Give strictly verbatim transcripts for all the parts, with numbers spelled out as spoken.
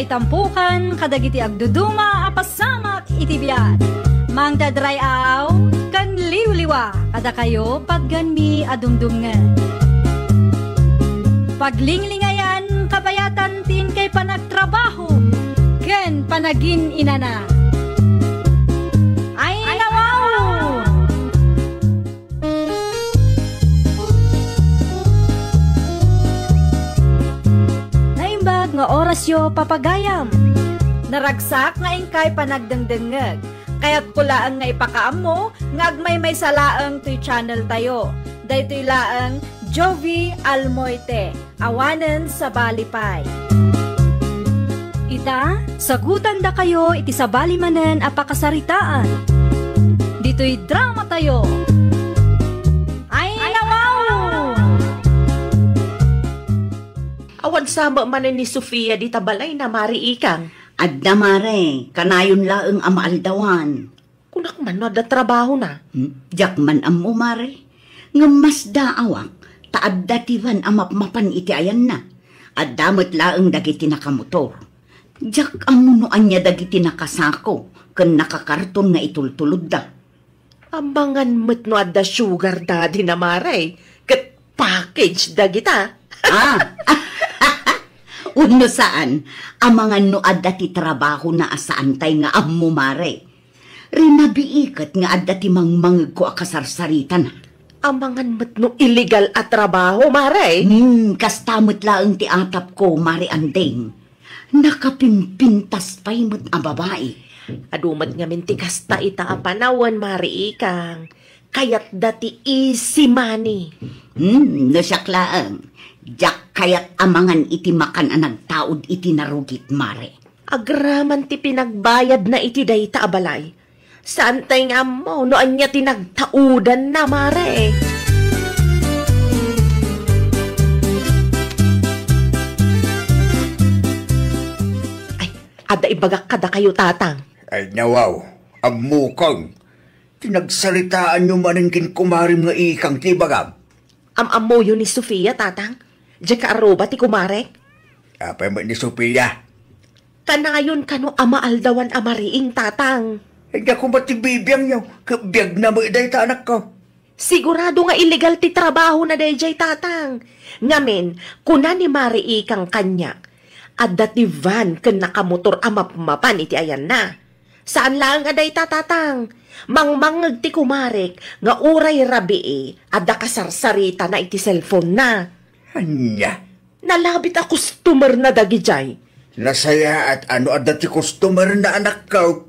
Itampukan kadagiti agduduma a pasamak iti biag. Mangted ray-aw ken liwliwa kadakayo patgenmi a dumdumngeg. Paglinglingayan kabayatan ti inkay panagtrabaho ken panagin-inana. Ay, nawaw! Naimbag nga orasyo, papagayam. Naragsak nga inkay panagdengdengngeg. Kayatko laeng nga ipakaammo nga agmaymaysa laeng toy channel tayo. Daytoy laeng Jovi Almoite. Awanen sabali pay. Ita, sagutandakayo iti sabali manen a pakasaritaan. Ditoy drama tayo. Ay, nawaw! Awan sa met manen ni Sofia dita balayna, Mare Ikang. Adda, Mare, kanayon laeng a maaldawan. Kunak man no adda trabahona. Hmm, diak man ammo, Mare. Ngem masdaawak ta adda ti van a mapmapan iti ayanna. Adda met laeng dagiti nakamotor. Diak ammo no ania dagiti nakasako ken nakakarton nga itultulodda. Amangan met no adda sugar daddy na, Mare, ket package dagita. Ah! Wenno saan, amangan no adda ti trabahona a saantay nga ammo, Mare. Rinabii ket nga adda ti mangmangegko a kasarsaritana. Amangan met no illegal a trabaho, Mare. Hmm, kasta met laeng ti atapko, Mare Anding. Nakapimpintas pay met a babai. Adu met ngamin ti kasta ita a panawen, Mare Ikang. Kayatda ti easy money. Hmm, no siak laeng, diak kayat amangan iti makan a nagtaud iti narugit, Mare. Agraman ti pinagbayadna iti dayta a balay. Saantay nga ammo no ania ti nagtaudanna, Mare. Ay, adda ibagak kadakayo, Tatang. Ay, nawaw, ammokang. Ti nagsaritaanyo manen ken kumarem nga Ikang ti ibagam. Am-ammoyo ni Sofia, Tatang? Diay kaarruba ti kumarek? Apay met ni Sofia? Kanayon kano a maaldawan a mariing, Tatang. Ay, diak koma ti bibiangyo, ket biagna met dayta anakko. Sigurado nga illegal ti trabahona daydiay, Tatang. Ngamin, kuna ni Mare Ikang kaniak, adda ti van ken nakamotor a mapmapan iti ayanna. Saan laeng a dayta, Tatang. Mangmangngeg ti kumarek nga uray rabii, adda kasarsaritana iti cellphone-na. Ania? Nalabit a customer-na dagidiay. Nasayaat a no adda ti customer-na, anakko.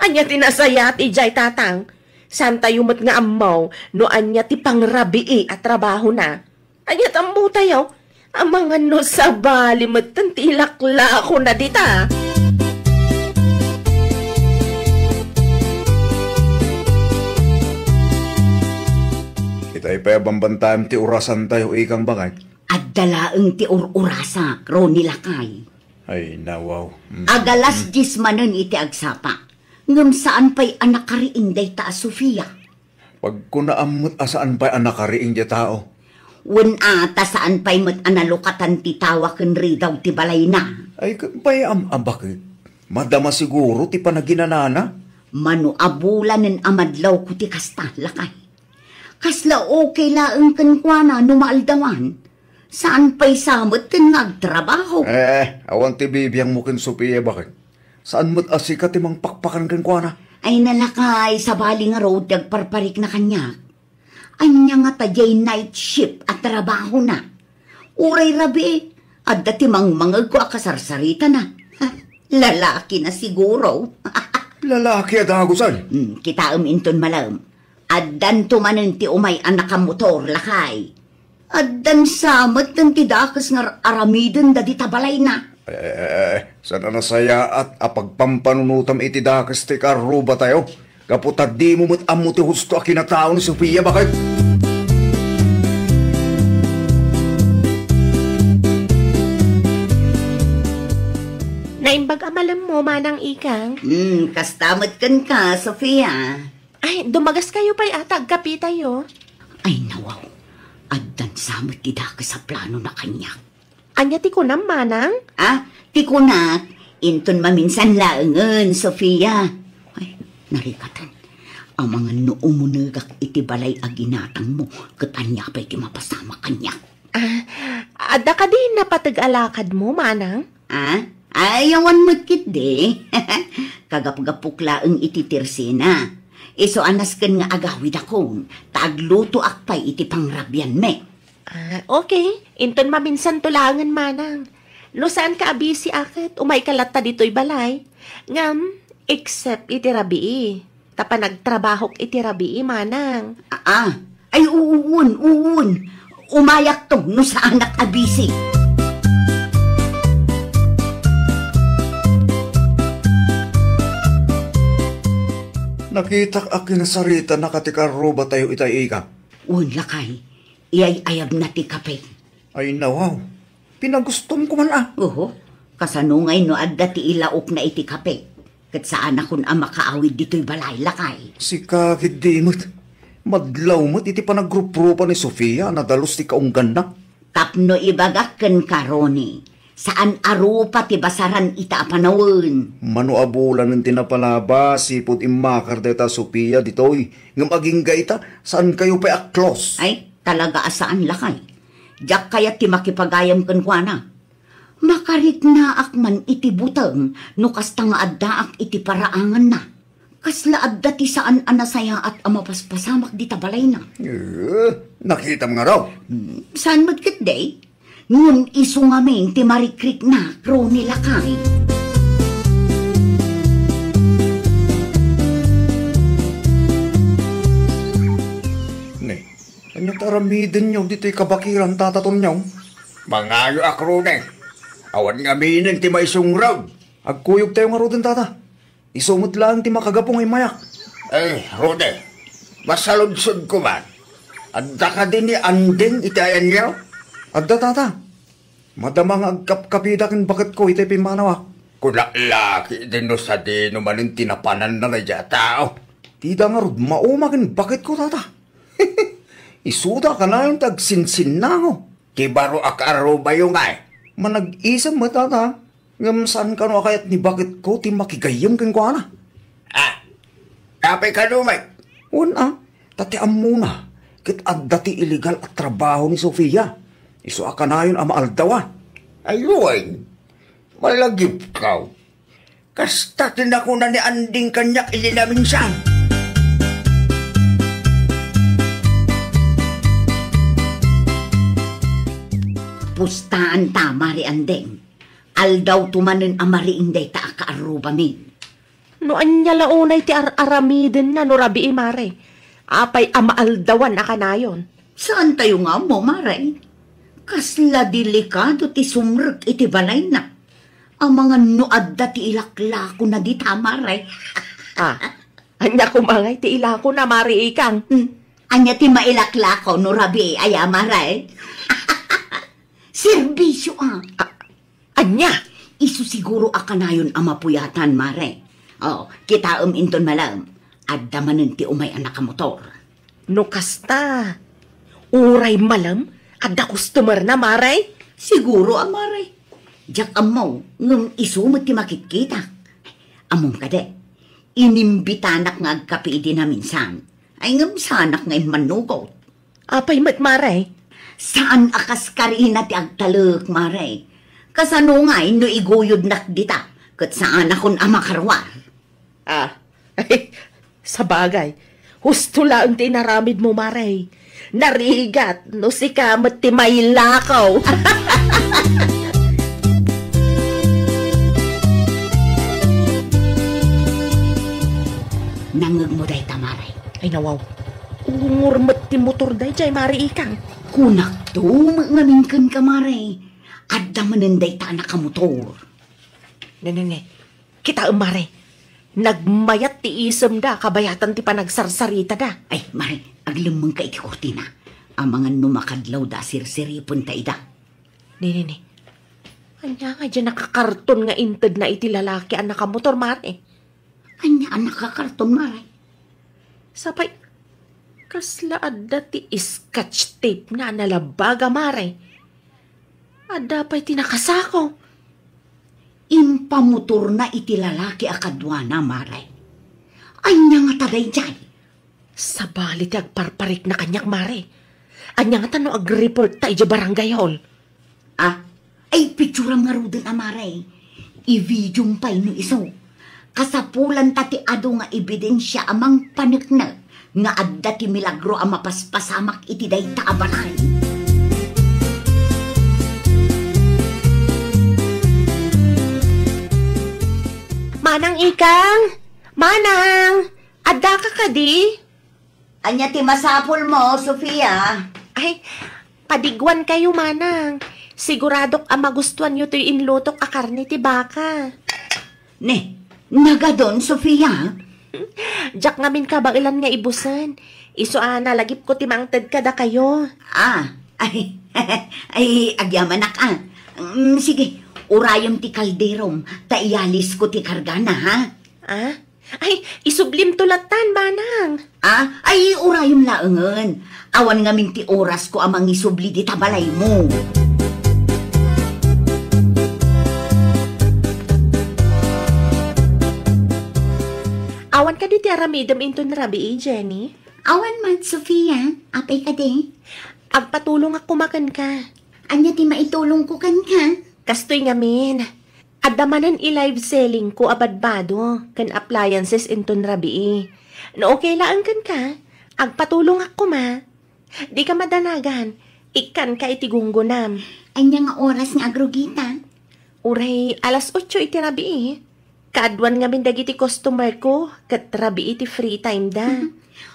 Ania ti nasayaat idiay, Tatang? Saantayo met nga ammo no ania ti pangrabii a trabahona. Ania ti ammotayo? Amangan no sabali metten ti ilaklakona dita. Itay pay a bambantaem ti orasantayo, Ikang, bakay? Adda laeng ti ur-urasak, Ronnie, lakay. Ay, nawaw. Mm. Agalas dies manen iti agsapa. Ngem saan pay a nakariing dayta a Sofia. Pagkunaam met a saan pay a nakariing diay tao. Wen a, ta saan pay met a nalukatan ti tawa ken ridaw ti balayna. Ay, ket pay am-, a bakit? Madama siguro ti panaginanana. Mano a bulanen a madlawko ti kasta, lakay. Kasla okay laeng kenkuana no maaldawan. Saan pay sa met ken nga agtrabaho. Eh, awan ti bibiangmo ken Sofia, bakit? Saan met a sika ti mangpakpakan kenkuana? Ay, nalakay, sabali ngarud ti agparparikna kaniak. Ania ngata diay night shift a trabahona? Uray rabii, adda ti mangmangegko a kasarsaritana. Ha, lalakina siguro. Lalaki a dagusen. Hmm, kitaem inton malem. Addanto manen ti umay a nakamotor, lakay. Addan sa met ti dakes nga ar-, aramidenda dita balayna. Eh, eh, eh, eh, saan a nasayaat a pagpampanunotam iti dakes ti kaarrubatayo? Gapu ta dimo met ammo ti husto a kinatao ni Sofia, bakit? Naimbag a malemmo, Manang Ikang. Hmm, kasta met kenka, Sofia. Ay, dumagaskayo pay a ta agkapitayo. Ay, nawaw. Addan sa met ti dakes a planona kaniak. Ania ti kunam, Manang? Ah, ti kunak, Inton maminsan laengen, Sofia. Ay, narikatan. Amangan no umunegak iti balay a ginatangmo, ket ania pay ti mapasamak kaniak? Ah, adda kadi napateg a lakadmo, manang? Ah? Ay, awan met ketdi. Kagapgapok laeng iti tersena. Isu a nasken nga agawidakon, ta aglutoak pay iti pangrabianmi. Ah, okay. Inton maminsan to laengen, manang. No saanka a busy a ket, umayka latta ditoy balay. Ngem, except iti rabii. Ta panagtrabahok iti rabii, manang. Ah, ah. Ay, uun, uun. Umayakto no saanak a busy. Nakitak a kinasaritanaka ti karrubatayo itay, Ika. Wen, lakay. Iyay-ayabna ti kape. Ay, nawaw. Pinagustom ko man, a. Oho. Kasano ngay no adda ti ilaokna iti kape? Ket saanakon a makaawid ditoy balay, lakay. Sika ketdi met. Madlaw met iti panagruprupa ni Sofia a nadalus ti kaungganna. Tapno ibagak kenka, Ronnie, saan a rupa ti basaran ita a panawen. Mano a bulanen ti napalabas, sipud immakar dayta Sofia ditoy. Ngem agingga ita, saankayo pay a close. Ay, talaga a saan, lakay. Diak kayat ti makipagayam kenkuana. Makariknaak man iti buteng no kasta nga addaak iti paraanganna. Kasla adda ti saan a nasayaat a mapaspasamak dita balayna. Eh, nakitam ngarud. Hmm, saan met ketdi? Ngem isu ngamin ti marikriknak, Ronnie, lakay. Ne, ania ti aramidenyo ditoy kabakiran, Tata Tonyo? Mangayo a, Ronnie. Awan ngaminen ti maisungrad. Agkuyogtayo ngaruden, Tata. Isu met laeng ti makagapu nga immayak. Eh, Ronnie, masaludsodko man. Adda kadi ni Anding iti ayanyo? Adda, Tata. Madama nga agkapkapida ken baketko iti pimmanawak. Kunak la ketdin no sadino manen ti napananna daydiay a tao. Ti ida ngarud, mauma ken baketko, Tata. Isuda kanayon ti agsinsinnango. Ti baro a kaarrubayo ngay? Manag-isem met, Tata. Ngem saan kano a kayat ni baketko ti makigayyem kenkuana? Ah, apay kano met? Wen a, ta ti ammona, ket adda ti illegal a trabaho ni Sofia. Isu a kanayon a maaldawan. Ay, wen, malagipkaw. Kasta ti nakuna ni Anding kaniak idi naminsan. Pustaanta, Mari Anding. Aldawto manen a mariing dayta a kaarrubamin. No ania la unay ti ar-aramidenna no rabii, Mare? Apay a maaldawan a kanayon? Saantayo nga ammo, Mare. Kasla delikado ti sumrek iti balayna. Amangan no adda ti ilaklakona dita, Mare. Ah, ania koma ngay ti ilakona, Mare Ikang? Hmm. Ania ti mailaklako no rabii aya, Mare? Serbisyo, a. Ah, ania? Isu siguro a kanayon a mapuyatan, Mare. O, kitaem inton malem. Adda manen ti umay a nakamotor. No kasta, uray malem, adda customer na, Mare? Siguro a, Mare. Diak ammo, ngem isu met ti makitkitak. Ammom kadi, inimbitanak nga agkape idi naminsan. Ay, ngem saanak nga immannugot. Apay met, Mare? Saan a kas karina ti agtalek, Mare. Kasano ngay no iguyodnak dita, ket saanakon a makaruar? Ah, sabagay, husto laeng ti inaramidmo, Mare. Narigat no sika met ti mailakaw. Nangngegmo dayta, Mare. Ay, nawaw. Ungor met ti motor daydiay, Mare Ikang. Kunakto met ngamin kenka, Mare. Adda manen dayta a nakamotor. Ne, ne, ne. Kitaem, Mare. Nagmayat ti isemda, kabayatan ti panagsarsaritada. Ay, Mare, aglemmengka iti kurtina. Amangan no makadlawda a sirsiripenta ida. Ne, ne, ne. Ania nga diay nakakarton nga intedna iti lalaki a nakamotor, Mare? Ania a nakakarton, Mare? Sapay, kasla adda ti scotch tape na a nalabaga, Mare. Adda pay ti nakasako. Impamotorna iti lalaki a kaduana, mare. Ania ngata daydiay? Sabali ti agparparikna kaniak, mare. Ania ngata no agreportta idiay barangay hall? Ah, ay, picturam ngaruden a, mare. I-videom pay no isu. Kasapulanta ti adu nga ebidensia a mangpaneknek nga adda ti milagro a mapaspasamak iti dayta a balay. Manang Ikang! Manang! Addaka kadi? Ania ti masapulmo, Sofia? Ay, padiguan kayo, Manang. Siguradok a magustuanyo toy inlutok a karne ti baka. Ne, nagadon, Sofia? Diak ngamin kabaelan nga ibusen. Isu a nalagipko ti mangted kadakayo. Ah, ay, ay, agyamanak, ah. Mm, sige, urayem ti kalderom, ta iyalisko ti kargana, ha? Ah? Ay, isublimto lattan, Manang. Ah, ay, urayem laengen. Awan ngamin ti orasko a mangisubli dita balaymo. Awan kadi ti aramidem inton rabii, Jenny? Awan met, Sofia. Apay kadi? Agpatulongak koma kenka. Ania ti maitulongko kenka? Kastoy ngamin. Adda manen i-live selling ko a badbado ken appliances inton rabii. No okay laeng kenka, agpatulongak koma. Dika madanagan, ikkanka iti gunggonam. Ania nga oras nga agrugita? Uray alas otso iti rabii. Kaaduan ngamin dagiti customer ko, ket rabii ti free time da.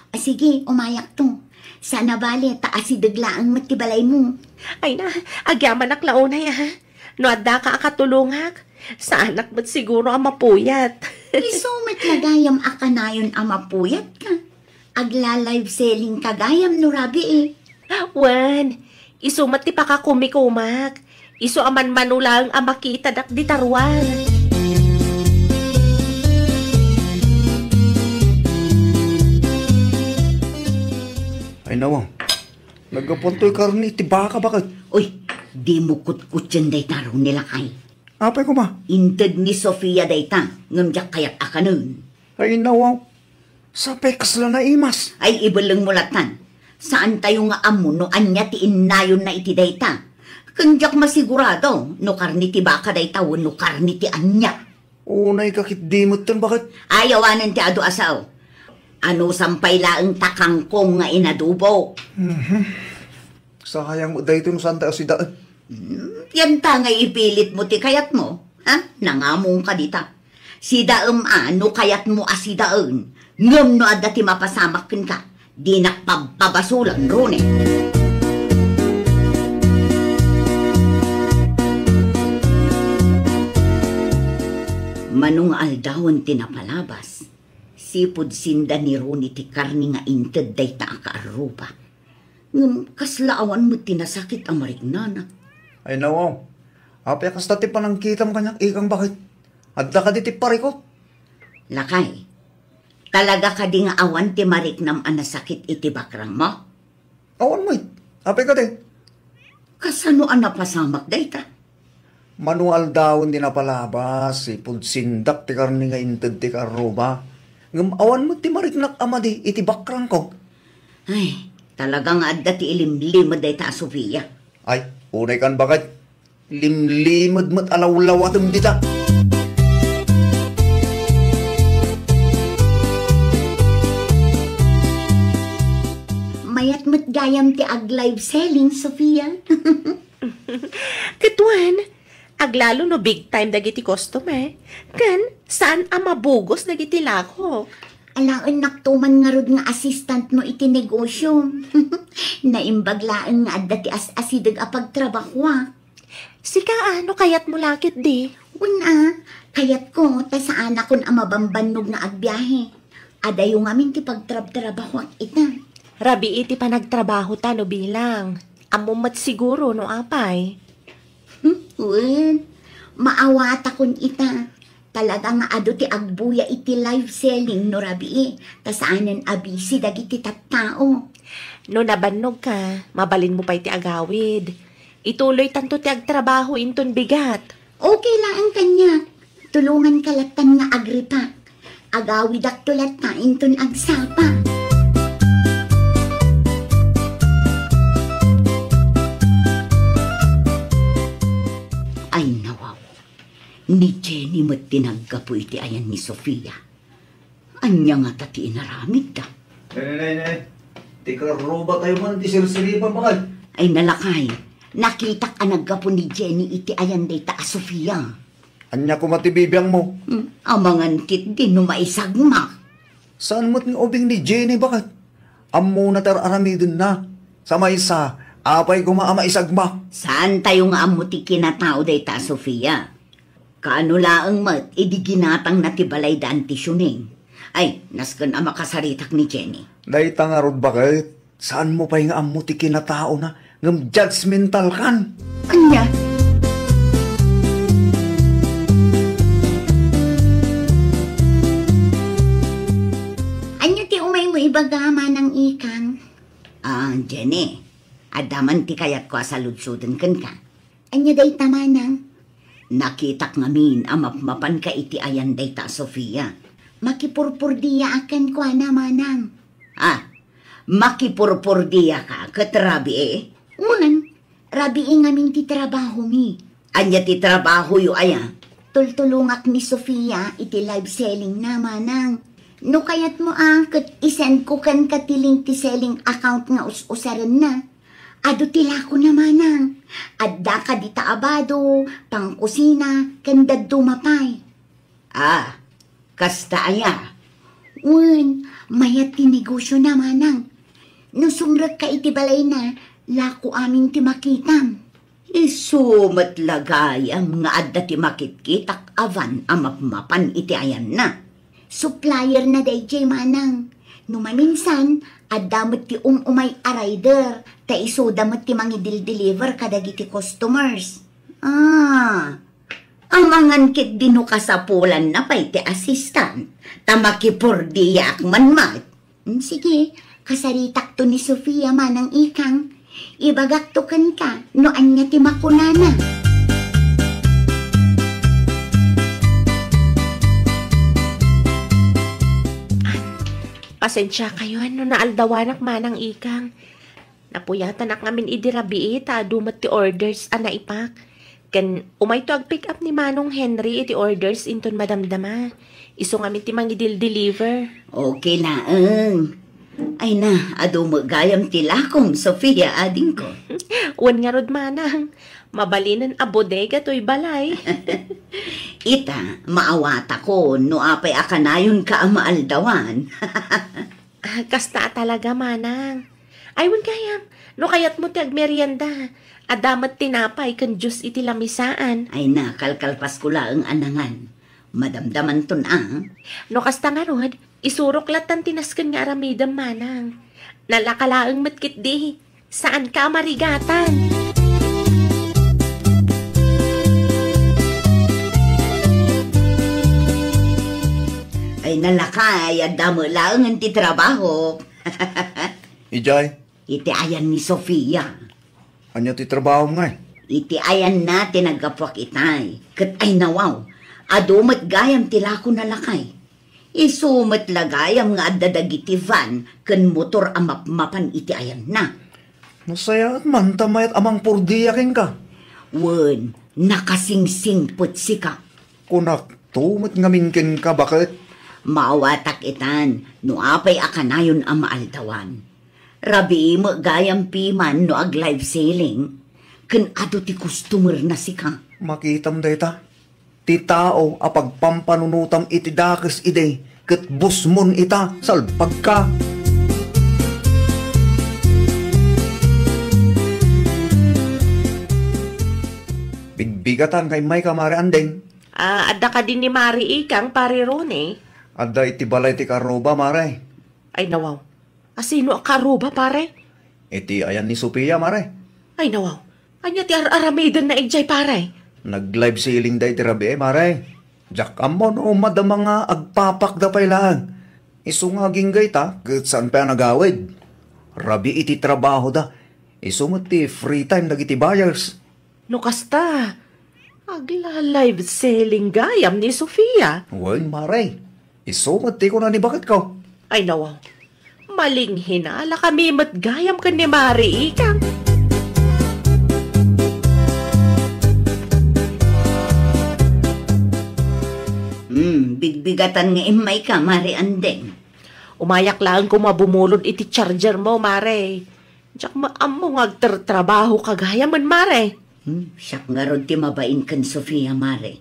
O sige, umayakto. Saan a bale, ta asideg laeng met ti balaymo. Ay na, agyamanak la unay, ah. No addaka a katulongak, saanak met siguro a mapuyat. Isu met la gayam a kanayon a mapuyatka. Agla-live selling ka gayam no rabii. Wen, isu met ti pakakumikumak. Isu a manmano laeng a makitadak dita ruar. Ay, nawa. Naggapuan toy karne iti baka, baket. Uy, dimo kutkutten dayta, Ronnie, lakay. Apay koma? Inted ni Sofia dayta, ngem diak kayat a kanen. Ay, nawa. Sapay kasla naimas. Ay, ibellengmo lattan. Saantayo nga ammo no ania ti innayonna iti dayta. Ken diak masigurado no karne ti baka dayta wenno karne ti ania. Unay ka ketdi metten, baket? Ay, awanen ti adu a sao. Anusam pay laeng ta kangkong nga inadobo. Mhm. Sayang met daytoy no saanta asidaen. Hmm, yanta nga ipilitmo ti kayatmo, ha? Nangamongka dita. Sidaem a no kayatmo a sidaen, ngem no adda ti mapasamak kenka, dinak pabpabasolen, Ronnie. Mano nga aldawen ti napalabas, sipud sinda ni Ronnie ti karne nga inted dayta a kaarruba. Ngem kasla awan met ti nasakit a mariknana. Ay, nawaw. Apay a kasta ti panangkitam kaniak, ikang, baket? Adda kadi ti parikut? Lakay, talaga kadi nga awan ti mariknam a nasakit iti bakrangmo? Awan met. Apay kadi? Kasano a napasamak dayta? Mano aldawen ti napalabas, sipud sindak ti karne nga inted ti kaarruba. Ngem awan met ti mariknak a madi iti bakrangko. Ay, talaga nga adda ti ilimlimed dayta a Sofia. Ay, unay kan, baket. Limlimed met a lawlawatem dita. Mayat met gayam ti ag-live selling, Sofia. Ket wen, aglalo no big time dagiti customer, ken saan a mabugos dagiti lakok. Alaennakto man ngarud nga assistant mo iti negosyo. Naimbag laeng nga adda ti as-asideg a pagtrabahoak. Sika a, no kayatmo la ketdi? Wen a, kayatko ta saanakon a mabambannog nga agbiahe. Adayo ngamin ti pagtrabtrabahoak ita. Rabii ti panagtrabahota no bilang. Ammom met siguro no apay. Hmm, wen, maawatakon ita. Talaga nga adu ti agbuya iti live selling no rabii, ta saanen a busy dagiti tattao. No nabannogka, mabalinmo pay ti agawid. Ituloytanto ti agtrabaho inton bigat. Okay laeng kaniak. Tulonganka lattan nga agripak. Agawidakto latta inton agsapa. Ay, nawaw. Ni Jenny met ti naggapu iti ayan ni Sofia. Ania ngata ti inaramidda? Nay, nay, nay, nay. Ti karruba tayo man, ti sirsiripan, bakay. Ay, nalakay. Nakitak a naggapu ni Jenny iti ayan dayta a Sofia. Ania koma ti bibiangmo? Hmm, amangan ketdi no maisagmak. Saan met nga ubing ni Jenny, bakay? Ammona ti ar-aramidenna. Sa maysa, apay koma a maisagmak? Saan tayo nga ammo ti kinatao dayta a Sofia? Kaano laeng met idi ginatangna ti balay da Auntie Sioneng? Ay, nasken a makasaritak ni Jenny. Dayta ngarud, baket, saanmo pay nga ammo ti kinataona, ngem judgmentalkan. Ania? Ania ti umaymo ibaga, Manang Ikang? Ah, Jenny, adda man ti kayatko a saludsoden kenka. Ania dayta, Manang? Nakitak ngamin a mapmapanka iti ayan dayta a Sofia. Makipurpurdiaak kenkuana, Manang. Ah, makipurpurdiaka ket rabii? Wen, rabii ngamin ti trabahomi. Ania ti trabahoyo aya? Tultulongak ni Sofia iti live selling na, Manang. No kayatmo a ket isendko kenka ti link ti selling account nga us-usarenna. Adu ti lakona, Manang. Adda kadi ta abado, pangkusina, ken dadduma pay. Ah, kasta aya? Wen, mayat ti negosiona, Manang. No sumrekka iti balayna, lako amin ti makitam. Isu met la gayam nga adda ti makitkitak a van a mapmapan iti ayanna. Supplierna daydiay, Manang. No maminsan, adda met ti um-umay a rider, ta isuda met ti mangidildeliver kadagiti customers. Ah, amangan ketdi no kasapulanna pay ti assistant, ta makipurdiaak man met. Mm, sige, kasaritakto ni Sofia, Manang Ikang. Ibagakto kenka no ania ti makunana. Pasensiakayon no naaldawanak, Manang Ikang. Napuyatanak ngamin idi rabii ta adu met ti orders a naipak. Ken umayto agpick up ni Manong Henry iti orders inton madamdama. Isu ngamin ti mangidildeliver. Okay laeng. Ay na, adu met gayam ti lakom, Sofia, adingko. Wen ngarud, Manang. Mabalinen a bodega toy balay. Ita, maawatakon no apay a kanayonka a maaldawan. Ah, kasta a talaga, Manang. Ay, wen gayam, no kayatmo ti agmerienda, adda met tinapay ken juice iti lamisaan. Ay na, kalkalpasko laeng a nangan. Madamdamanton a. No kasta ngarud, isurok lattan ti nasken nga aramidem, Manang. Nalaka laeng met ketdi. Saanka a marigatan. Ay, nalakay, adda met laengen ti trabaho. Idiay? Iti ayan ni Sofia. Ania ti trabahom ngay? Iti ayanna ti naggapuak itay. Ket ay nawaw, adu met gayam ti lako nalakay. Isu met la gayam nga adda dagiti van ken motor a mapmapan iti ayanna. Nasayaat man ta mayat a mangpurdia kenka. Wen, nakasingsingpet sika. Kunakto met ngamin kenka, baket? Maawatak itan no apay a kanayon a maaldawan. Rabii met gayam piman no ag-live selling ken adu ti customer na sika. Makitam dayta. Ti tao a pagpampanunotam iti dakes idi ket busmon ita, salpagka. Bigbigatan nga immayka, Mare Andeng. Ah, adda kadi ni Mare Ikang, Pare Ronnie? Adda iti balay ti karuba, Mare. Ay, nawaw. A sino a karuba, pare? Iti ayan ni Sofia, mare. Ay, nawaw. Ania ti ar-aramidenna idiay, pare? Nag-live selling da iti rabii, mare. Diak ammo no madama nga agpapakda pay laeng. Isu nga agingga ita, ket saan pay a nagawid. Rabii iti trabahoda. Isu met ti free time dagiti buyers. No kasta, Agla-live selling gayam ni Sofia. Wen, Mare. Isu met ti kuna ni baketko. Ay, nawaw. Malinghinala kami met gayam ken ni Mare Ikang. Hmm, bigbigatan nga immayka, Mare Andeng. Umayak laeng koma bumulod iti charger mo, Mare. Diak met ammo nga agtertrabahoka gayam, Mare. Hmm, siak ngarud ti mabain ken Sofia, Mare.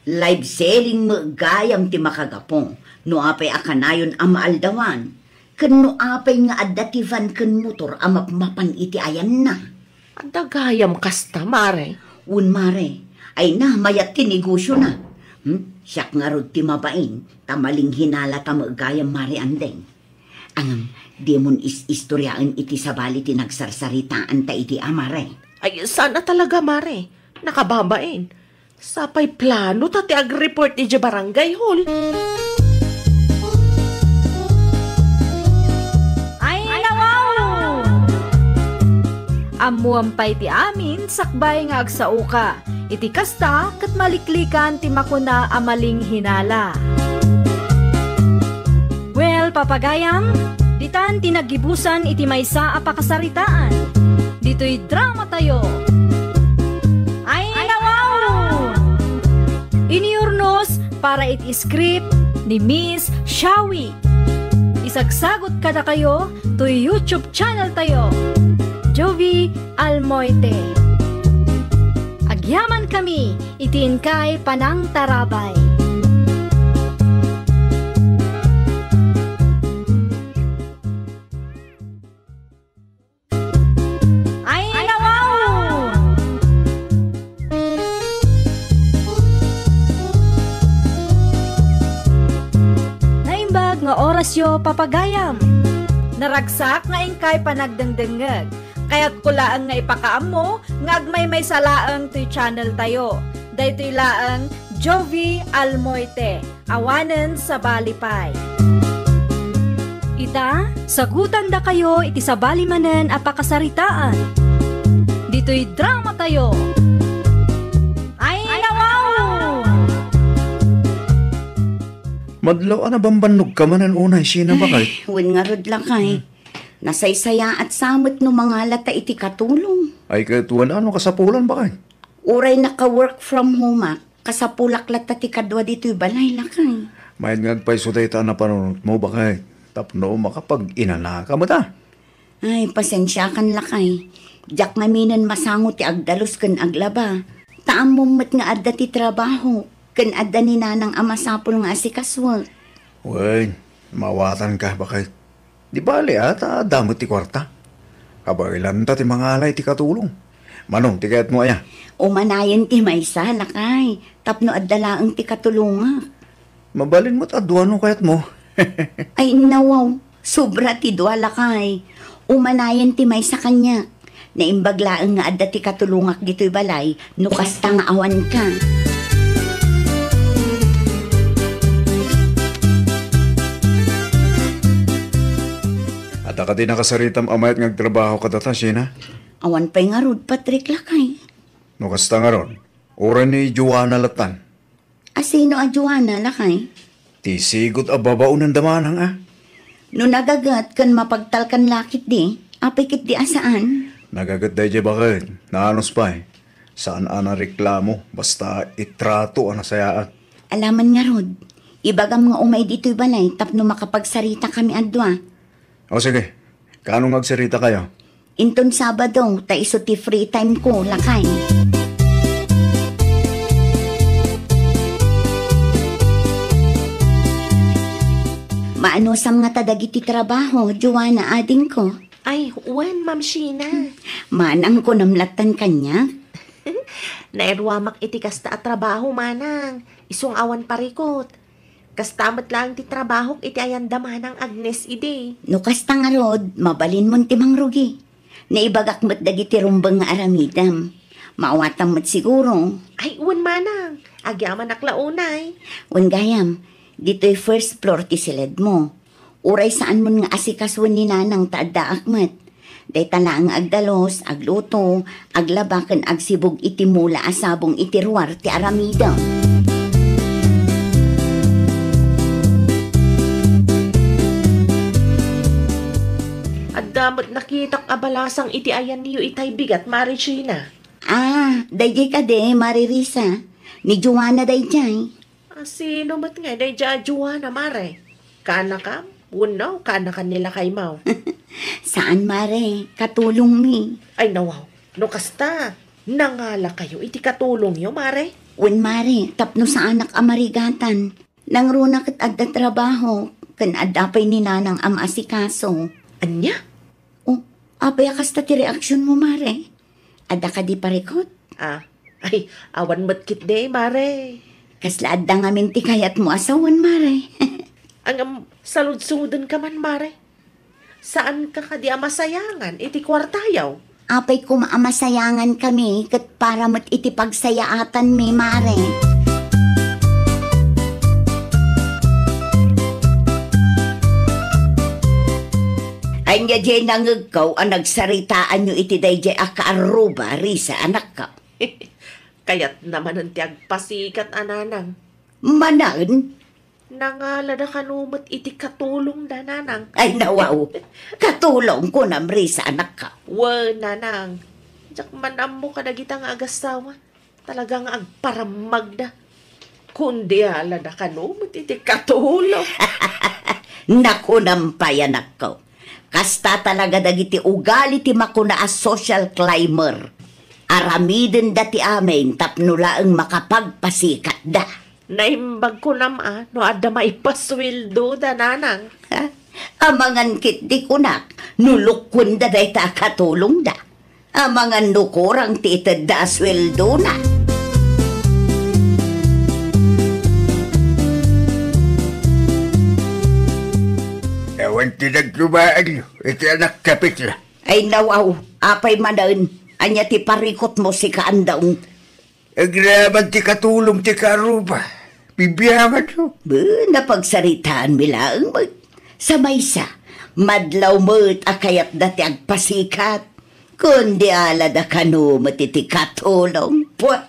Live selling met gayam ti makagapu no apay a kanayon a maaldawan, ken no apay nga adda ti van ken motor a mapmapan iti ayanna. Adda gayam kasta, Mare. Wen, Mare. Ay na, mayat ti negosiona. Hmm? Siak ngarud ti mabain, ta malinghinalata met gayam, Mare Andeng. Ngem, dimon is-istoriaen iti sabali ti nagsarsaritaanta idi, a, Mare. Ay, saan a talaga, Mare. Nakababain. Sapay planota ti agreport idiay barangay hall. Ay, nawaw! Ammoam pay ti amin sakbay nga agsaoka. Iti kasta, ket maliklikan ti makuna a malinghinala. Well, papagayam, ditan ti naggibusan iti maysa a pakasaritaan. Ditoy dramatayo. Ay, nawaw! Iniurnos para iti script ni Miss Shawi. Isagsagot kadakayo toy YouTube channel tayo, Jovi Almoite. Agyaman kami iti inkay panangtarabay. Ay, nawaw! Naimbag nga orasyo, papagayam. Naragsak nga inkay panagdengdengngeg. Kayatko laeng nga ipakaammo nga agmaymaysa laeng toy channel tayo. Daytoy laeng Jovi Almoite. Awanen sabali pay. Ita, sagutandakayo iti sabali manen a pakasaritaan. Ditoy dramatayo. Ay, nawaw! Madlaw a nabambannogka manen unay, Sheena, bakay? Ay, wen ngarud, lakay. Hmm. Nasaysayaat sa met no mangalata iti katulong. Ay, ket wen a no kasapulan, bakay? Uray naka-work from home-ak, kasapulak latta ti kadua ditoy balay, lakay. Mayat nga agpayso dayta a napanunotmo, bakay, tapno makapag-inanaka met a. Ay, pasensiakan, lakay. Diak ngaminen masango ti agdalus ken aglaba. Ta ammom met nga adda ti trabaho, ken adda ni nanang a masapul nga asikasuek. Wen, maawatanka, bakay. Di bale, a, ta adda met ti kuarta. Kabaelanta ti mangala iti katulong. Mano ti kayatmo aya? Umanayen ti maysa, lakay, tapno adda laeng ti katulongak. Mabalin met a dua no kayatmo. Ay, nawaw, sobra ti dua, lakay. Umanayen ti maysa kaniak. Naimbag laeng nga adda ti katulongak ditoy balay no kasta nga awanka. Adda kadi nakasaritam a mayat nga agtrabaho kadata, Sheena? Awan pay ngarud, Patrick, lakay. No kasta ngarud, uray ni Joanna latan. A sino a Joanna, lakay? Ti sigud a babaonen da manang a. No nagaget ken mapagtalkan la ketdi, apay ketdi a saan? Nagaget daydiay baket, naanus pay. Saan a nareklamo, basta itrato a nasayaat. Alaman ngarud, ibagam nga umay ditoy balay tapno makapagsaritakami a dua. O sige, kaano nga agsaritakayo? Inton Sabado, ta isu ti free time ko, lakay. Maanusam ngata dagiti trabaho, Joanna, adingko? Ay, wen, Ma'am Sheena. Manang kunam lattan kaniak? Nairuamak iti kasta a trabaho, manang. Isu nga awan parikut. Kasta met laeng ti trabahok iti ayanda manang Agnes idi. No kasta ngarud, mabalinmon ti mangrugi. Naibagak met dagiti rumbeng nga aramidem. Maawatam met siguro. Ay, wen manang. Agyamanak la unay. Wen gayam, ditoy first floor ti siledmo. Uray saanmon nga asikasuen ni nanang ta addaak met. Dayta laeng nga agdalus, agluto, aglaba ken agsibug iti mula a sabong iti ruar ti aramidem. Adda met nakitak a balasang iti ayanyo itay bigat, Mare Gina. Ah, daydiay kadi, Mare Risa. Ni Joanna daydiay. A, sino met ngay daydiay a Joanna, Mare? Kaanakam? Wenno, kaanakan ni lakaymo? Saan, Mare. Katulongmi. Ay, nawaw. No kasta, nangalakayo iti katulongyo, Mare? Wen, Mare, tapno saanak a marigatan. Nangruna ket adda trabaho, ken adda pay ni Nanang a maasikaso. Ania? Oh, apay a kasta ti reaksionmo, Mare? Adda kadi parikut? Ah, ay, awan met ketdi, Mare. Kasla adda ngamin ti kayatmo a sawen, Mare? Ngem, saludsodenka man, Mare. Saanka kadi a masayangan iti kuartayo? Apay koma a masayangankami ket para met iti pagsayaatanmi, Mare. Ania diay nangegko a nagsaritaanyo iti daydiay a kaarruba, Risa, anakko? Kayatna manen ti agpasikat a nanang. Manen? Nangalada kano met iti katulongda, nanang. Ay, nawaw. Katulong, kunam, Risa, anakko. Wen, nanang. Diak man ammo kadagita nga agassawa. Talaga nga agparammagda. Kundi alada kano met iti katulong. Nakunam pay, anakko. Kasta talaga dagiti ugali ti makuna a social climber. Aramidenda ti amin tapno laeng makapagpasikatda. Naimbag kunam a no adda maipasueldoda, nanang. Ha? Amangan ketdi kunak no lukuenda dayta a katulongda. Amangan no kurang ti itedda a sueldona. Awan ti nagtumaanyo iti anak kapitla. Ay, nawaw, apay manen? Ania ti parikutmo, sika, andawng? Agraman ti katulong ti kaarruba. Bibianganyo. Be, napagsaritaanmi laeng met. Sa maysa, madlaw met a kayatda ti agpasikat. Kundi alada kano met iti katulong. Pua!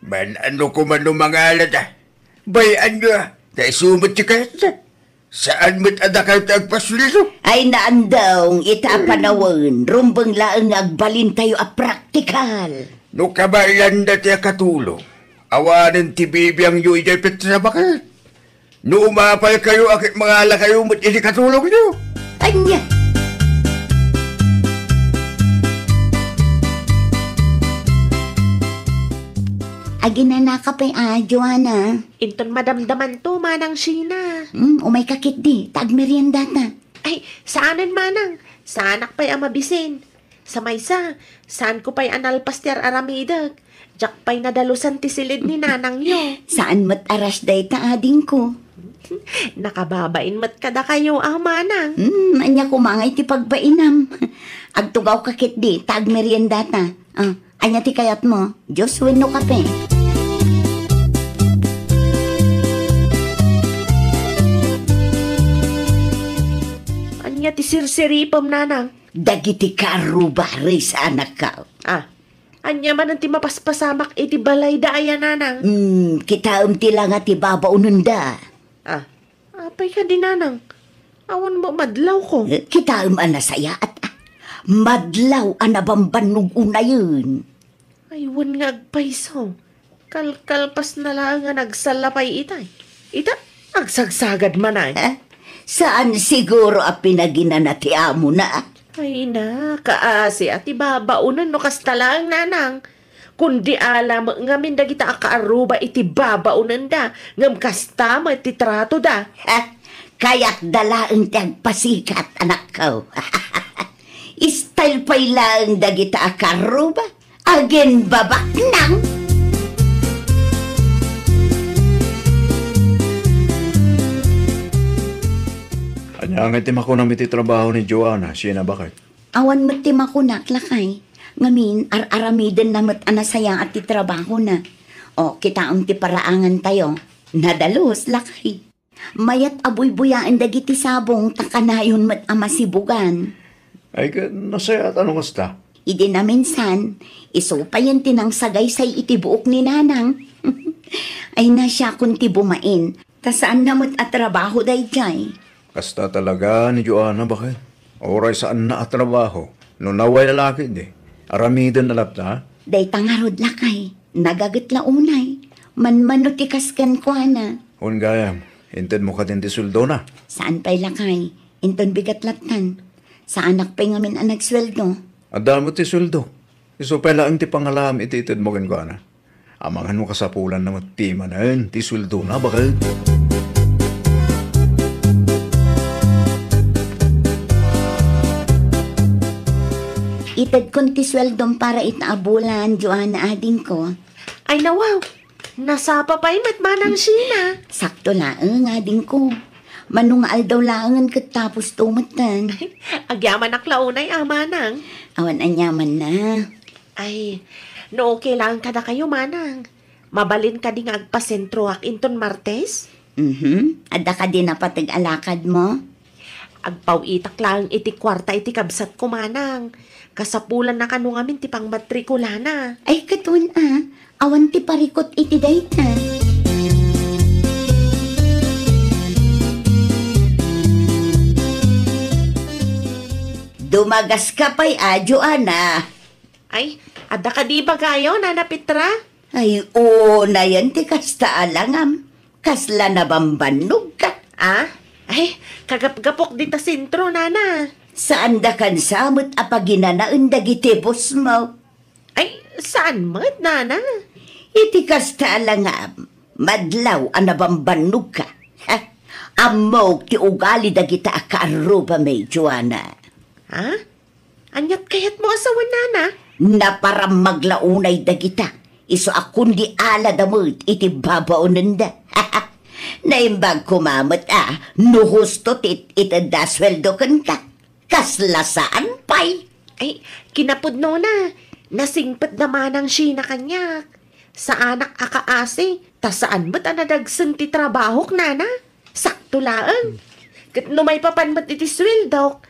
Man-ano koma no mangalada? Bay-anyo a, ta isu met ti kayatda. Saan met a dakayo ti agpasueldo? Ay, naandawng, ita a panawen, rumbeng laeng nga agbalintayo a praktikal. No kabaelanda ti akatulong, awanen ti bibiangyo idiay petra baket. No umapalkayo a ket mangalakayo met iti katulongyo. Ania? Aginanaka pay a, Joanna. Inton madamdamanto, Manang Sheena. Hmm, umayka ketdi, ta agmeriendata. Ay, saanen, Manang. Saanak pay a mabisin. Sa maysa, saanko pay a nalpas ti ar-aramidek. Diak pay nadalusan ti silid ni nanangyo. Saan met a rush dayta, adingko. Nakababain met kadakayo a, Manang. Hmm, ania koma ngay ti pagbainam? Agtugawka ketdi, ta agmeriendata. Ah, ania ti kayatmo? Juice wenno kape? Ania ti sirsiripem, Nanang? Dagiti kaarruba, Risa, anakko. Ah, ania manen ti mapaspasamak iti balayda aya, Nanang? Hmm, kitaem ti langa ti babaonenda. Ah, apay kadi, Nanang? Awan mo madlawko. Eh, kitaem a nasayaat, ah. Madlaw a nabambannog unayen. Ay, wen nga agpayso. Kalkalpasna laeng nga nagsalla pay itay. Ita, agsagsagad man ay. Eh? Saan siguro a pinaginana ti amona? Ay na, kaasi a ti babaonen no kasta laeng, Nanang. Kundi ala met ngamin dagita a kaarruba iti babaonenda, ngem kasta met ti tratoda. Ha? Kayatda laeng ti agpasikat, anakko. Style pay laeng dagita a kaarruba. Aginbabaknang. Ania ngay ti makunam iti trabaho ni Joanna, Sheena, baket? Awan met ti makunak, lakay. Ngamin, ar-aramidenna met a nasayaat ti trabahona. O, kitaem ti paraangantayo. Nadalus, lakay. Mayat a buybuyaen dagiti sabong ta kanayon met a masibugan. Ay, ket nasayaat no kasta. Idi naminsan, isu payen ti nangsagaysay iti buok ni Nanang. Ay, nasiakon ti bumain. Ta saanna met a trabaho daydiay. Kasta talaga ni Joanna, baket. Uray saanna a trabaho. No nawa lalaki idi, aramiden a latta. Dayta ngarud, lakay. Nagaget la unay. Manmano ti kas kenkuana. Wen gayam, intedmo kadin ti sueldona? Saan pay, lakay. Inton bigat lattan. Saanak pay ngamin a nagsueldo. Adda met ti sueldo. Isu pay laeng ti pangalaam iti itedmo kenkuana. Amangan no kasapulanna met ti manen ti sueldona, baket. Itedkon ti sueldom para ita a bulan, Joanna, adingko. Ay, nawaw. Nasapa pay met, Manang Sheena. Sakto laeng, adingko. Mano nga aldaw laengen ket tapos tumetten. Agyamanak la unay, a, Manang. Awan aniamanna. Ay, no okay laeng kadakayo, Manang. Mabalin kadi nga agpasentroak inton Martes? Mhm. Adda kadi napateg a lakadmo? Agpaw-itak laeng iti kuarta iti kabsatko, Manang. Kasapulanna kano ngamin ti pangmatrikulana. Ay, ket wen a, awan ti parikut iti dayta. Dumagaska pay a, Joanna. Ay, adda kadi ibagayo, Nana Petra? Ay, unayen ti kasta a langam. Kasla nabambannogka. Ah? Ay, kagapgapok dita sentro, Nana. Saandakan sa met a paginanaen dagiti bossmo? Ay, saan met, Nana. Iti kasta a langam, madlaw a nabambannogka. Ha? Ammok ti ugali dagita a kaarrubami, Joanna. Ha? Aniat kayatmo a sawen, Nana? Naparammag la unay dagita. Isu a kundi alada met iti babaonenda. Naimbag koma met a no husto ti it-, itedda a sueldo kenka. Kasla saan pay. Ay, kinapudnona, nasingpetda Manang Sheena kaniak. Saanak a kaasi, ta saan met a nadagsen ti trabahok, Nana. Sakto laeng. Ket no maipapan met iti sueldok,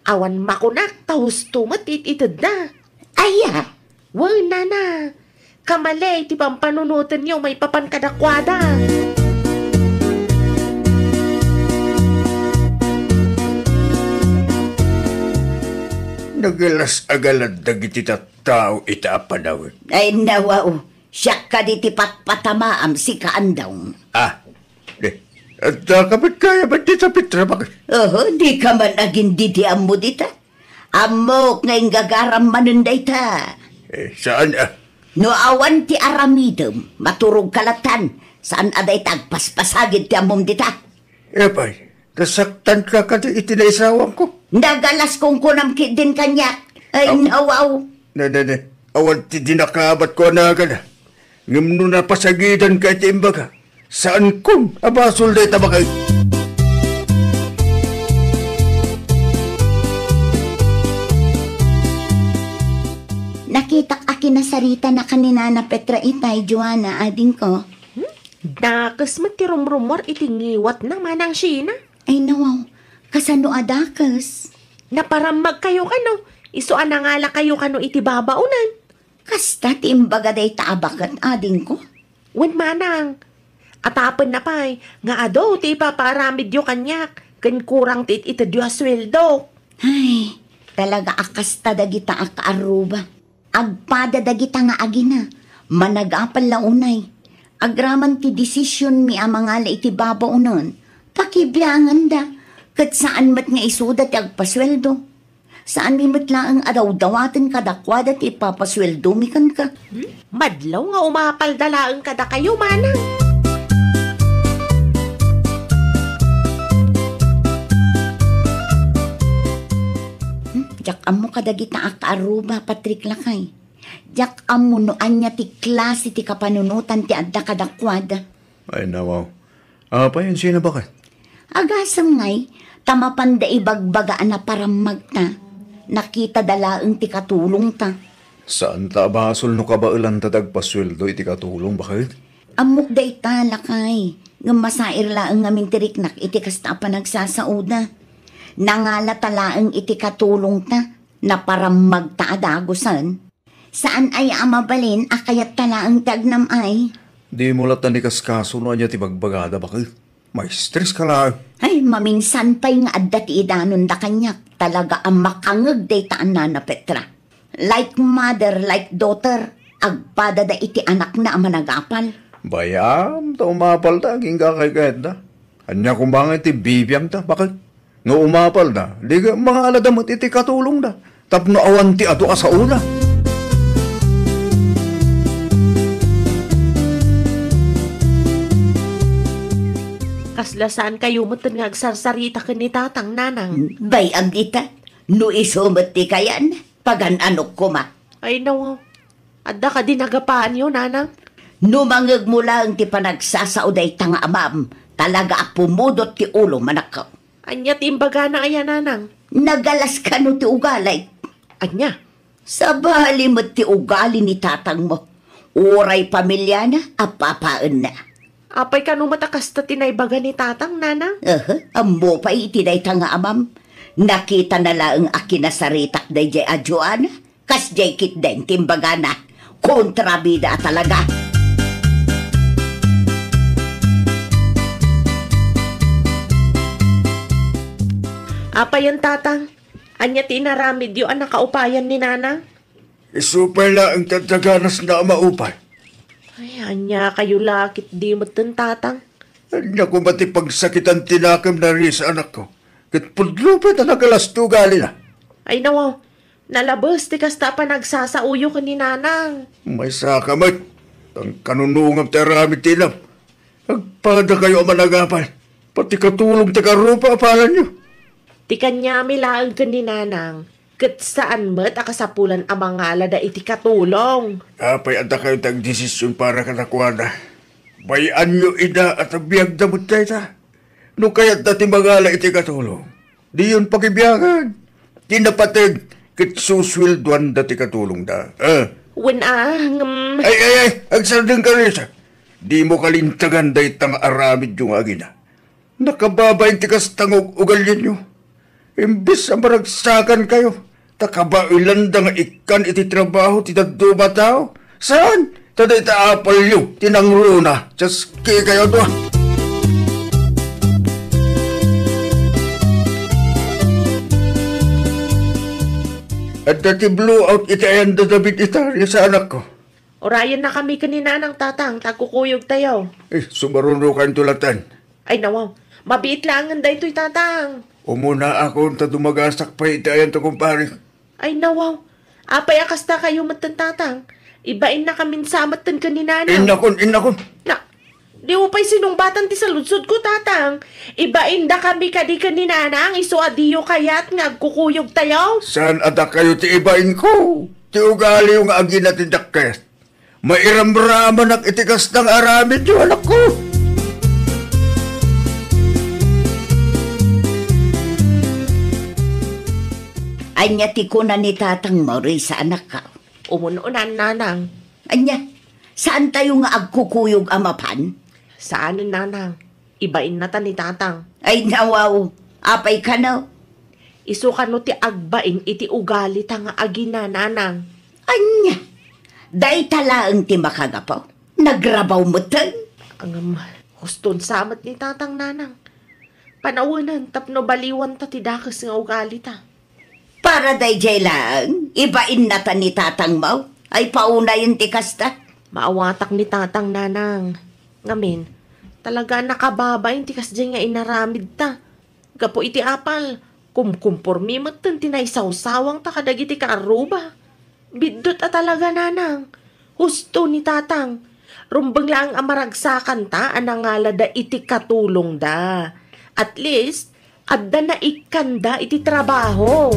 awan makunak ta husto met it-, itedda. Aya? Wen, Nana. Kamali ti pampanunotenyo maipapan kadakuada. Nagalas-agalas dagiti tattao ita a panawen. Ay, nawaw. Siak kadi ti patpatamaam, sika, Andong. Ah, di. Adda ka met kaya met dita, Petra, baket? Oho, di ka man agin didi ammo dita. Ammok nga inggagaram manen dayta. Eh, saan, ah? No awan ti aramidem, maturog ka latan. Saan a dayta agpaspasagid ti ammom dita? Apay, nasaktan ka kadi iti naisawangko? Nagalas kunkunam ketdin kaniak. Ay, aw. Nawaw. Ne, ne, ne. Awan ti dinakabat ko a nagana. Ngem no napasagidan ka iti imbaga, saankon a basol dayta, baket. Nakitak a kinasaritanaka ni Nana Petra itay, Joanna, adingko. Hmm? Dakes met ti rumrumuar iti ngiwatna, Manang Sheena. Ay, nawaw. Kasano a dakes? Naparammagkayo kano, isu a nangalakayo kano iti babaonan. Kasta ti imbaga dayta a baket, adingko? Wen, Manang. Atapenna pay nga adu ti ipapaaramidyo kaniak ken kurang ti it-itedyo a sueldo. Ay, talaga a kasta dagita a kaarruba. Agpada dagita nga agina, managapel la unay. Agraman ti desisionmi a mangala iti babaonen, pakibianganda, ket saan met nga isuda ti agpasueldo. Saanmi met laeng a dawdawaten kadakuada ti ipapasueldomi kenka. Hmm? Madlaw nga umapalda laeng kadakayo, Manang. Hmm? Diak ammo kadagita a kaarruba, Patrick, lakay. Diak ammo no ania ti klase ti kapanunotan ti adda kadakuada. Ay, nawaw. Apay, insino, baket? Agasem ngay, ta mapanda ibagbaga a naparammagta, nakitada laeng ti katulongta. Saanta a basol no kabaelanta ti agpasueldo iti katulong, baket? Ammok dayta, lakay, ngem masair laeng ngamin ti riknak iti kasta a panagsasaoda. Nangalata laeng iti katulongta, Naparammagta a dagusen. Saan aya a mabalin a kayatta laeng ti agnam-ay? Dimo latta ni kaskaso no ania ti bagbagada, baket. Maistres ka laeng. Ay, maminsan pay nga adda ti idanonda kaniak. Talaga a makangeg dayta a Nana Petra. Like mother, like daughter, agpadada iti anakna a managapal. Bay-am ta umapalda agingga kaykayatda. Ania koma nga iti bibiangda, baket? No umapalda, di mangalada met iti katulongda tapno awan ti adu a saona. Kasla saan kayo met nga agsarsarita ken ni Tatang, Nanang? Bay-am ita, no isu met ti kayan, pagan-anok koma. Ay, nawaw. Adda kadi nagapaanyo, Nanang? No mangegmo laeng ti panagsasao dayta nga amam, talaga a pumudot ti ulo, manakko. Ania ti imbagana aya, Nanang? Nagalas kano ti ugali. Ania? Sabali met ti ugali ni tatangmo. Uray pamiliana a papaenna. Apay kano met a kasta ti naibaga ni Tatang, Nanang? Aha, ammo pay iti dayta nga amam. Nakitana laeng a kinasaritak daydiay a Joanna. Kasdiay ketdin ti imbagana. Kontrabida a talaga. Apayen, Tatang? Ania ti inaramidyo a nakaupayan ni Nanang? Isu pay laeng ti adda ganasna a maupay. Ay, ania kayo la ketdi metten, Tatang? Ania koma ti pagsakitan ti nakemna, Risa, anakko? Ket pudno pay ta nagalas ti ugalina. Ay, nawaw. Nalabes ti kasta a panagsasaoyo ken ni Nanang. Maysaka met. Tan kanunungam ti aramid ti inam. Agpadakayo a managapal. Pati katulong ti karupa a palanyo. Ti kaniami laeng ken ni Nanang, ket saan met a kasapulan a mangalada iti katulong. Apay a dakayo ti agdesision para kadakuada? Bay-anyo ida a ta biagda met dayta. No kayatda ti mangala iti katulong, diyon pakibiagan. Ti napateg ket susueldoanda ti katulongda. Ah. Wen a, ngem Ay, ay, ay, agsardengka, Risa. Dimo kalintegan dayta nga aramidyo nga agina. Nakababain ti kasta nga ug-, ugalianyo. Imbes a maragsakankayo, ta kabaelanda nga ikkan iti trabaho ti dadduma a tao. Saan? Ta dayta apalyo ti nangruna. Dios, kikayo dua. Adda ti blowout iti ayanda David ita, Risa, anakko. Urayennakami ken ni Nanang, Tatang, ta agkukuyogtayo. Eh, sumaruno kayo tulatan. Ay, nawaw. Mabiit laengen daytoy, Tatang. Umunaakon ta dumagasak pay iti ayanto, kumpare. Ay, nawaw. Apay a kasta kayo metten, Tatang? Ibainnakamin sa metten ken ni Nanang. Innakon, innakon. Na, di mo pay sinungbatan ti saludsodko, Tatang. Ibaindakami kadi ken ni Nanang, isu a diyo kayat nga agkukuyogtayo? Saan a dakayo ti ibainko? Ti ugaliyo nga agina ti diak kayat. Mairamramanak iti kasta nga aramidyo, anakko. Ania ti kuna ni Tatang Maurice, anakko? Umun-unan, Nanang. Ania? Saantayo nga agkukuyog a mapan? Saanen, Nanang. Ibainnata ni Tatang. Ay, nawaw. Apay kano? Isu kano ti agbain iti ugalita nga agina, Nanang. Ania? Dayta laeng ti makagapu? Nagrabaw metten? Ngem, huston sa met ni Tatang, Nanang. Panawenen tapno baliwanta ti dakes nga ugalita. Para daydiay laeng, ibainnata ni tatangmo. Ay, paunayen ti kasta. Maawatak ni Tatang, Nanang. Ngamin, talaga a nakababain ti kasdiay nga inaramidta. Gapu iti apal, kumkumpormi metten ti naisawsawangta kadagiti kaarruba. Biddut a talaga, Nanang. Husto ni Tatang. Rumbeng laeng a maragsakanta a nangalada iti katulongda. At least, adda naikkanda iti trabaho.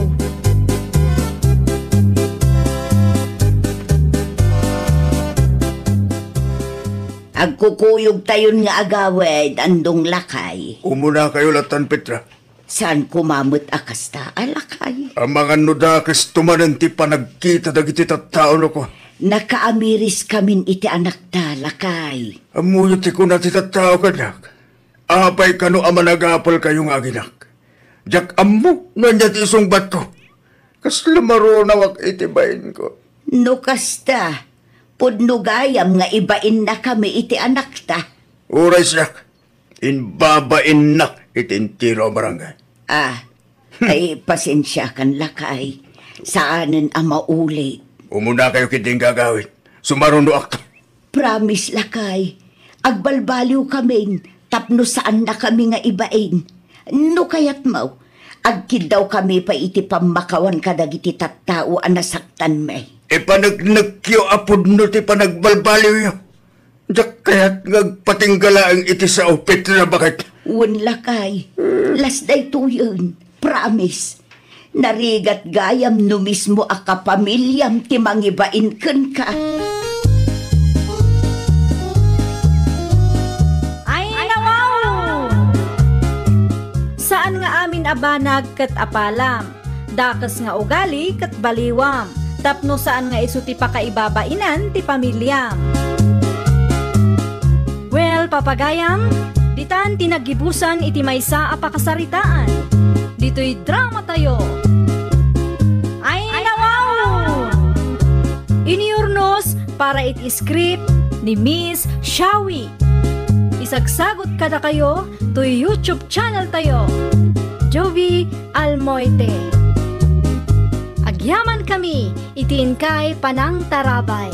Agkukuyogtayon nga agawid, andong lakay. Umunakayo latan, Petra. Saan koma met a kasta a lakay? Amangan no dakesto manen ti panagkita dagiti tattao no kua. Nakaamiriskamin iti anakta, lakay. Ammoyo ti kuna ti tattao kaniak. Apay kano a managapelkayo nga aginak? Diak ammo no ania ti isungbatko. Kasla marunawak iti bainko. No kasta, pudno gayam nga ibainnakami iti anakta. Uray siak, imbabainnak iti entero a barangay. Ah, ay, pasensiakan, lakay. Saanen a mauli. Umunakayo ketdin gagawid. Sumarunoakto. Promise, lakay. Agbalbaliwkamin tapno saannakami nga ibain. No kayatmo, agkiddawkami pay iti pammakawan kadagiti tattao a nasaktanmi. Ipaneknekyo a pudno ti panagbalbaliwyo. Diak kayat nga agpatingga laeng iti sao, Petra, baket. Wen, lakay. Las daytoyen. Promise. Narigat gayam no mismo a kapamiliam ti mangibain kenka. Ay, nawaw! Saan nga amin a banag ket apalam, dakes nga ugali ket baliwam, tapno saan nga isu ti pakaibabainan ti pamiliam. Well, papagayam, ditan ti naggibusan iti maysa a pakasaritaan. Ditoy dramatayo. Ay, nawaw! Inurnos para iti script ni Miss Shawi. Isagsagut kadakayo toy YouTube channel tayo, Jovi Almoite. Agyaman kami iti inkay panangtarabay.